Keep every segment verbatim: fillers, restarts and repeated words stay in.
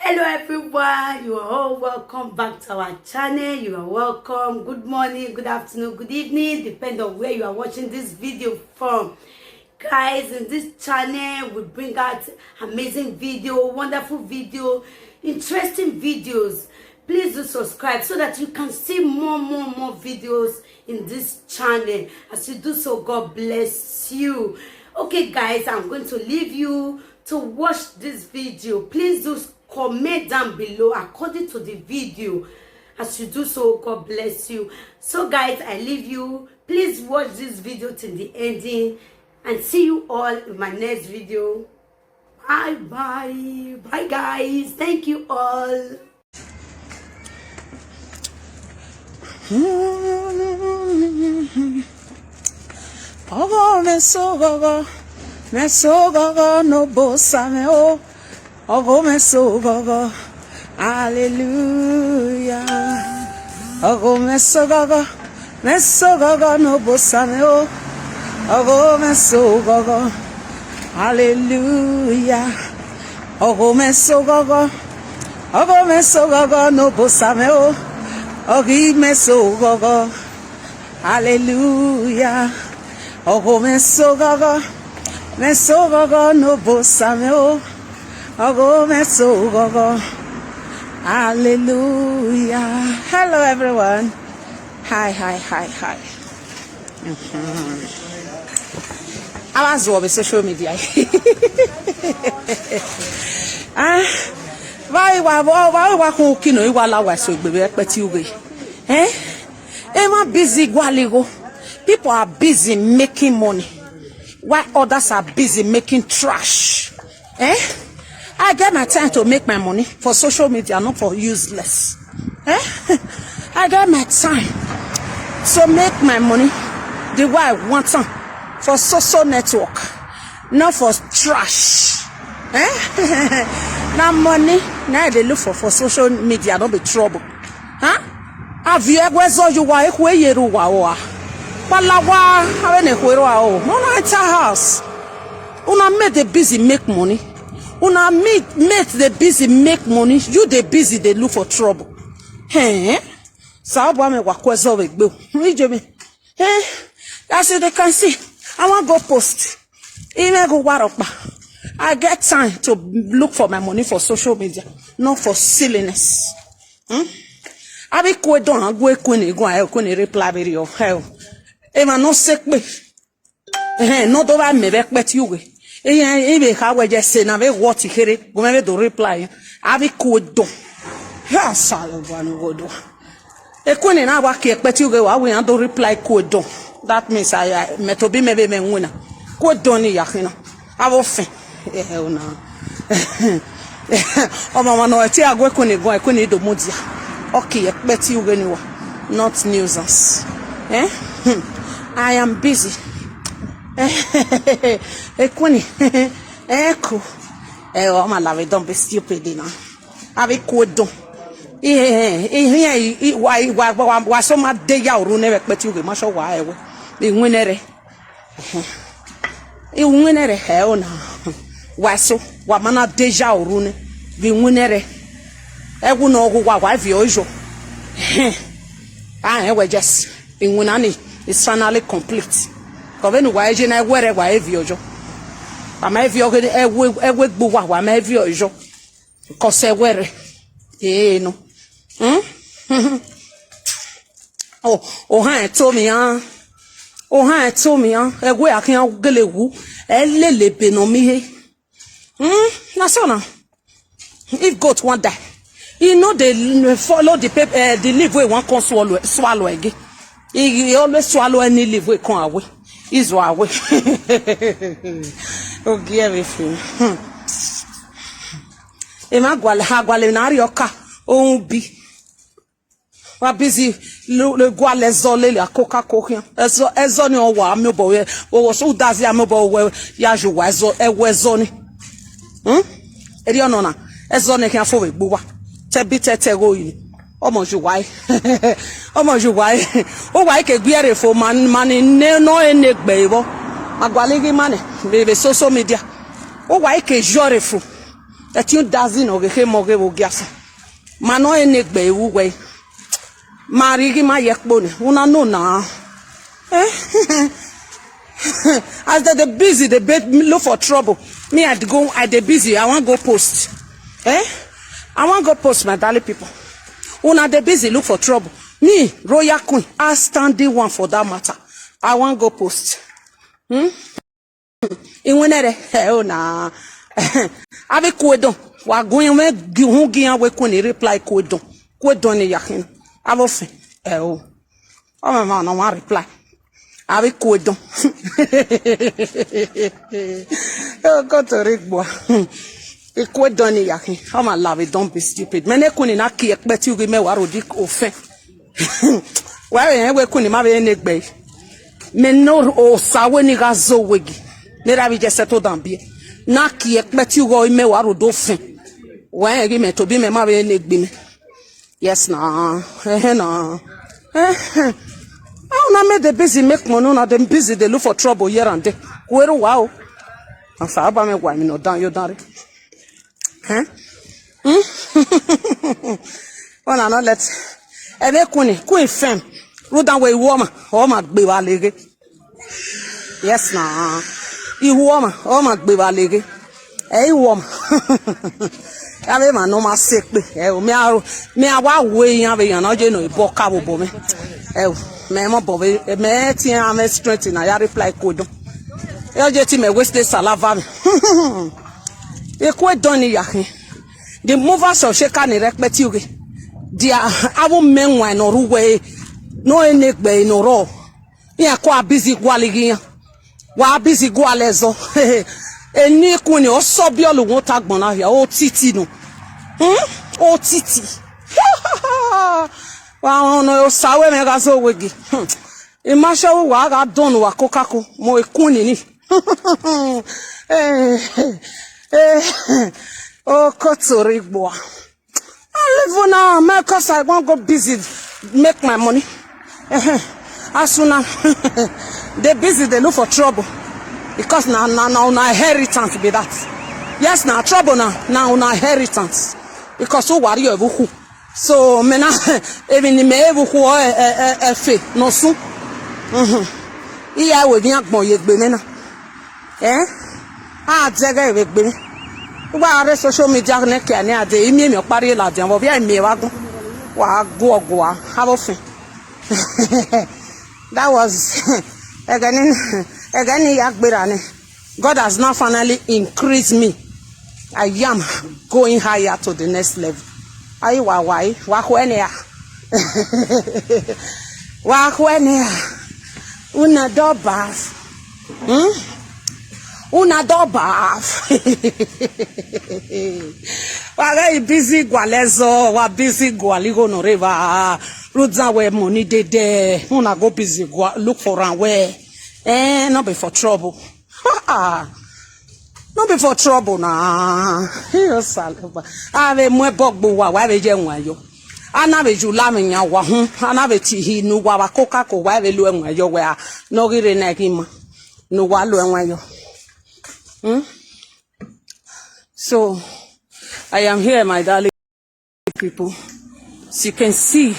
Hello everyone, you are all welcome back to our channel. You are welcome. Good morning, good afternoon, good evening, depend on where you are watching this video from. Guys, in this channel, we bring out amazing video, wonderful video, interesting videos. Please do subscribe so that you can see more, more, more videos in this channel. As you do so, God bless you. Okay, guys, I'm going to leave you to watch this video. Please do comment down below according to the video. As you do so, God bless you. So, guys, I leave you. Please watch this video till the ending, and see you all in my next video. Bye bye. Bye, guys. Thank you all. Ọghọ mwẹ so ghọghọ, mwẹ so ghọghọ ne Obosa mwẹ o. Ọghọ mwẹ so ghọghọ, hallelujah. Ọghọ mwẹ so ghọghọ, mwẹ so ghọghọ ne Obosa mwẹ o. Ọghọ mwẹ so ghọghọ, hallelujah. Ọghọ mwẹ so ghọghọ, ọghọ mwẹ so ghọghọ ne Obosa mwẹ o. Ọghọ mwẹ so ghọghọ, hallelujah. Ọghọ mwẹ so ghọghọ, mwẹ so ghọghọ ne Obosa mwẹ o. Ọghọ mwẹ so ghọghọ, hallelujah. Hello everyone. Hi, hi, hi, hi. Mhm. A wa zuọ vbe social media. Ah, vbe wa, vbe wa, vbe wa khun kinu, I wa la wa so egbe vbe ẹkpẹti ughe. Eh? Emwa busy gualọ igho. People are busy making money, while others are busy making trash. Eh? I get my time to make my money for social media, not for useless. Eh? I get my time to make my money the way I want am for social network, not for trash. Eh? Na money, na I dey look for for social media, no be trouble. Huh? A viọ ẹguẹ zọ ye uwa, ekhue ye rre uwa ua. Kpalawa, avbe ne ekhue rre uwa o. No, no enter house. Una make the busy make money. Una make, make the busy make money. You dey busy dey look for trouble. Eh? Osanobua mwẹ wa ku ẹzọ vbe egbe o. Ijo mwẹ. Eh? As you dey can see, I wan go post. I mwẹ ghe uwa rhọkpa. I get time to look for my money for social media, not for silliness. Hmm? Avbe iku edọn na gu Queen guan, Queen reply vberriọ. Hell. Emwa ne ọ sẹ ekpe. Ehẹn, ne ọ do vba mẹ vbe ẹkpẹti ughe. Iran, I vbe kha wẹ je sẹ na vbe wọ ti kherhe, gu mwẹ vbe do reply iran. Avbe iku edọn. Ya Osanobua ne ugho dua. Queen na wa kie ẹkpẹti ughe, wa wẹ iran do reply iku edọn. That means, I, I, mẹ tobọ imẹ vbe mwẹ winna. Iku edọn ni ya khin na. Avbe ofẹn. Eh, una. Ọmwa ọmwa ne ọ tie a gu Queen guan, Queen do mudia. Ọ kie ẹkpẹti ughe ne uwa. Not nuisance. Eh? Hmm. I am busy. Eh, Queen. Eh, cool. Eh, ọmwa la vbe don be stupid na. Avbe iku edọn. Ihian, ihian, i, i, wa, wa, wa, wa, wa sẹ ma de ya orhu nẹ vbe ẹkpẹti ughe, ma sẹ wa ẹwẹ. Iwinna rẹ. Iwinna rẹ hẹ ọna. Wa so, wa ma na de ya orhu nẹ vbe iwinna rẹ. Ẹwu ne ọ ghu wa, wa viọ yọ. A rẹn wẹ just iwinna ni is finally complete. Ke ọ vbene uwa ye na, ẹwẹ rẹ wa viọ yọ. Wa ma viọ ghe ẹwu, ẹwu egbe uwa, wa ma viọ yọ. Kọsẹ ẹwẹ rẹ. Ee, nọ. Hmm? O, ohan ẹto mwian. Ohan ẹto mwian. Ẹwẹ a khian gele wu. Ẹ lele ebe ne ọ miẹn ihe. Hmm? Na so na. If goat wan die, e no dey follow the pep-, eh, the leaf wey wan come swallow, swallow again. E, e always swallow any leaf wey come away. E zọ away. Ogie everything. Hmm. Emwa gualọ, ha gualọ na rrie ọka, ohun bi. Wa busy, lo, lo gualọ ẹzọ lele akokako khian. Ẹzọ, ẹzọ ni ọ wa miẹn obọ wẹ, o, o, so udazi a miẹn obọ wẹ, ya ye uwa ẹzọ, ẹwẹ ẹzọ ni. Hmm? Erriọ nọ na, ẹzọ ni khian fo vbe egbe uwa. Tẹbi tẹtẹ gho yi. Ọmọ ye uwa ẹre. Ọmọ ye uwa ẹre. Uwa ẹre ke gbe ẹre fo, ma, ma ni ne nọ ẹre ne egbe vbọ. Ma gualọ ighe ima nẹ, vbe, vbe social media. Uwa ẹre ke yọ ẹre fo. Ẹtin dazi ne ọ ghe khe mọ ghe vbe ogiasọn. Ma nọ ẹre ne egbe ru wẹ. Ma rhie ighi ma ye ẹkpo nẹ, una know na. Eh? As they dey busy, they be look for trouble. Me, I dey go, I dey busy. I wan go post. Eh? I wan go post, my darling people. Una dey busy look for trouble. Me, royal queen, outstanding one for that matter. I wan go post. Hmm? Iwinna rẹ, ẹ o na. Avbe ikuedọn, wa gu iran mwẹ gi uhunmwu gi iran wẹ queen reply ikuedọn. Ikuedọn ni ya khin. Avbe ofẹn, ẹ o. Ọ mwẹ emwa ne ọ wa reply. Avbe ikuedọn. Okoto rre igbua. Ikuedọn ni ya khin. Ọ ma love it, don't be stupid. Mẹ ne queen na kie ẹkpẹti ughe mẹ wa rhode ofẹn. Wa rẹn wẹ queen ma vbe ne egbe. Mẹ ne Osa wẹ ne I gha zẹ owegi, ne erha vbe je settle down biẹ. Na kie ẹkpẹti ughe imẹ wa rhode ofẹn. Wa rẹn ghi mẹ tobọ imẹ ma vbe ne egbe mẹ. Yes na. Ẹhẹn na. Ẹhẹn. How una make dey busy make money, una dey busy dey look for trouble here and there. Kuẹrẹ uwa o. Osanobua mwẹ wa emwi ne ọ dan yo dan re. Ẹn? Hmm? Una no let ẹmwẹ queen, queen fẹn. Rhunmwuda wẹ iwọma, ọ ma gbe evba leghe. Yes na. Iwọma, ọ ma gbe evba leghe. Ẹ iwọma. Avbe emwa ne ọ ma sẹ ekpe. Ẹ o, mẹ a ro, mẹ a wa ru iran vbe iran na, ọ ye nọ ebọ ka vbe obọ mwẹ. Ẹ o, mẹ mọ obọ vbe, mẹ tie iran mwẹ strength na ya reply ikuedọn. Ẹ ọ ye te imẹ waste salava mwẹ. Ikuedọn ni ya khin. The movers of Sheka ni rre ẹkpẹti ughe. Dia avbe mẹ wan ne ọ rre uwẹ ne ọ ne egbe ne ọ rrọọ. Iran ko a busy gualọ ighi iran. Wa busy gualọ ẹzọ. Eni queen ni ọ sọ biẹ ọlọ uwẹ ota agbọn na hia, otiti nọ. Hmm? Otiti. Wa rẹn ọnọ Osa wẹ mwẹ gha zẹ owegi. Hmm. I ma sure uwa gha dọn ne uwa kokako, mẹ queen ni. Eh, eh, okoto rre igbua. I leave una, man, 'cause I wan go busy make my money. Ehen. As una dey busy dey look for trouble, because na, na, na una inheritance be that. Yes, na trouble na, na una inheritance, because uwa rhie evbukhu. So, mẹ na, emwi ne imẹ evbukhu ọ, ẹ, ẹ, ẹ, ẹfe ne ọ sunu. Mhm. Iran wẹ emwi agbọn ye egbe mwẹ na. Eh? A dẹghẹ vbe egbe mwẹ. Uwa rre social media nẹ kia ne a dẹ, imiẹn emwi ọkpa rhie ladian, vbe ọ via miẹn vbe agbọn. Wa guọ gua, avbe ofẹn. That was, ẹghẹ ni, ẹghẹ ni I ya gberra nẹ. God has now finally increased me. I am going higher to the next level. Ayi wa wa yi, wa khuẹ nẹ a. Wa khuẹ nẹ a. Una dọ bath. Hmm? Una dọ bath. Wa ghẹ i busy gualọ ẹzọ, wa busy gualọ igho nọ rre evba. Rhunmwuda wẹ money dey there. Una go busy gua look for am wẹ. Eh, no be for trouble. Ah, ah. No be for trouble na. Iyo salẹgba. A vbe mu ẹbọ gbe uwa, wa vbe ye ẹwaẹn yọ. A na vbe ye ula mwẹ yan wa hun. A na vbe tie ihi ne uwa vbe kokako, wa vbe lu ẹwaẹn yọ wẹ a. Ne ọ ghi rre na ghi ma. Ne uwa lu ẹwaẹn yọ. Hmm? So, I am here, my darling people. As you can see,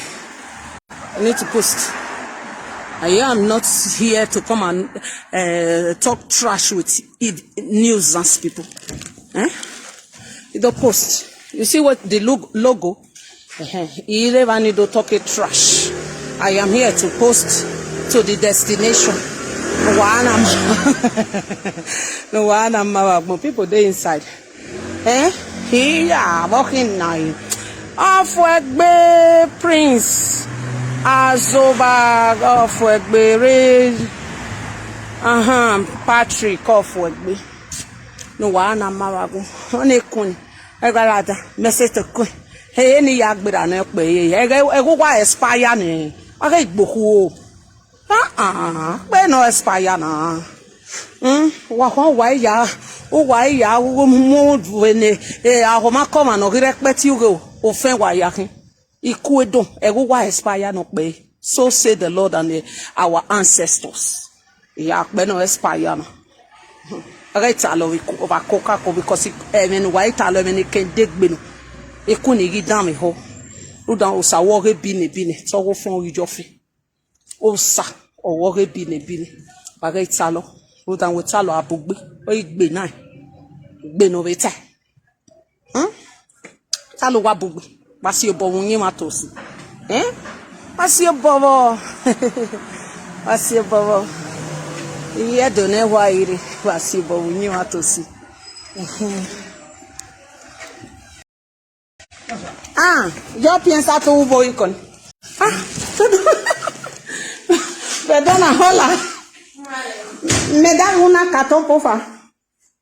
I need to post. I am not here to come and uh, talk trash with id- nuisance people. Eh? You don't post. You see what the log- logo? Uh-huh. You never need to talk it trash. I am here to post to the destination. Wa na, no, wa na, ma, people dey inside. Eh? Iya, walking now. Ofuegbe Prince Azoba, Ofuegbe Ray. Uh-huh, Patrick Ofuegbe. No, wa na, ma, wa go. One kun. Ẹ gha ra da, message to kun. He ni ya gbera ne kpe ye. Ẹ ghe, ẹ ghe wa expire ni. Wa ghe igbokhu o. Ah, ah, kpe nọ expire na. Hmm, wa khọn wa ya, u wa ya, u mu vbe ne, eh, ahoma kọmwa nọ ghi rre ẹkpẹti ughe o, ofẹn wa ya khin. Ikuedun, ẹghẹ uwa expire nọ kpe. So say the Lord and, eh, our ancestors. Iya kpe nọ expire na. Wa ghẹ talọ vbe ko-, vbe akokako, because ẹmwẹ ne uwa i talọ, ẹmwẹ ne kẹn degbe nọ. Eku ni ghi danmwehọ. Rhunmwuda Osa wẹ ọghe bine bine, te ọghe ofẹn ghi jọ fe. Osa, ọ wẹ ọghe bine bine. Wa ghẹ talọ. Rhunmwuda wẹ talọ a bu gbe, ọ i gbe na, gbe ne ọ vbe tae. Hmm? Talọ wa bu gbe, wa si obọ vbe uyinmwẹ Atosi. Eh? Wa si obọ vbọ. Wa si obọ vbọ. Iye Ẹdo ne wa i rre, wa si obọ vbe uyinmwẹ Atosi. Ah, yo piensa tú un voy con. Ah, perdona, hola. ¿Me da una cartón, porfa?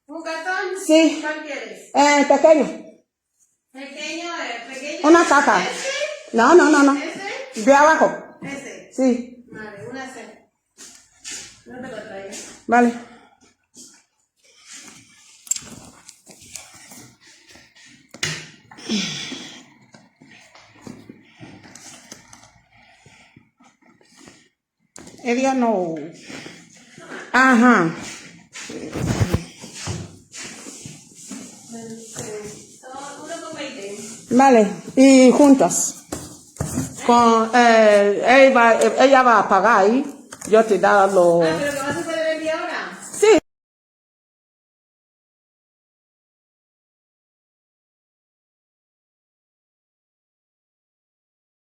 ¿Un cartón? Sí. ¿Cuál quieres? Eh, pequeño. Pequeño, eh, pequeño. Una caja. ¿Ese? No, no, no, no. ¿Ese? De abajo. ¿Ese? Sí. Vale, una C. No te lo traigo. Vale. Ellos no. Ajá. Vale, y juntas. Con, eh, ella va, ella va a pagar ahí. Yo te da los.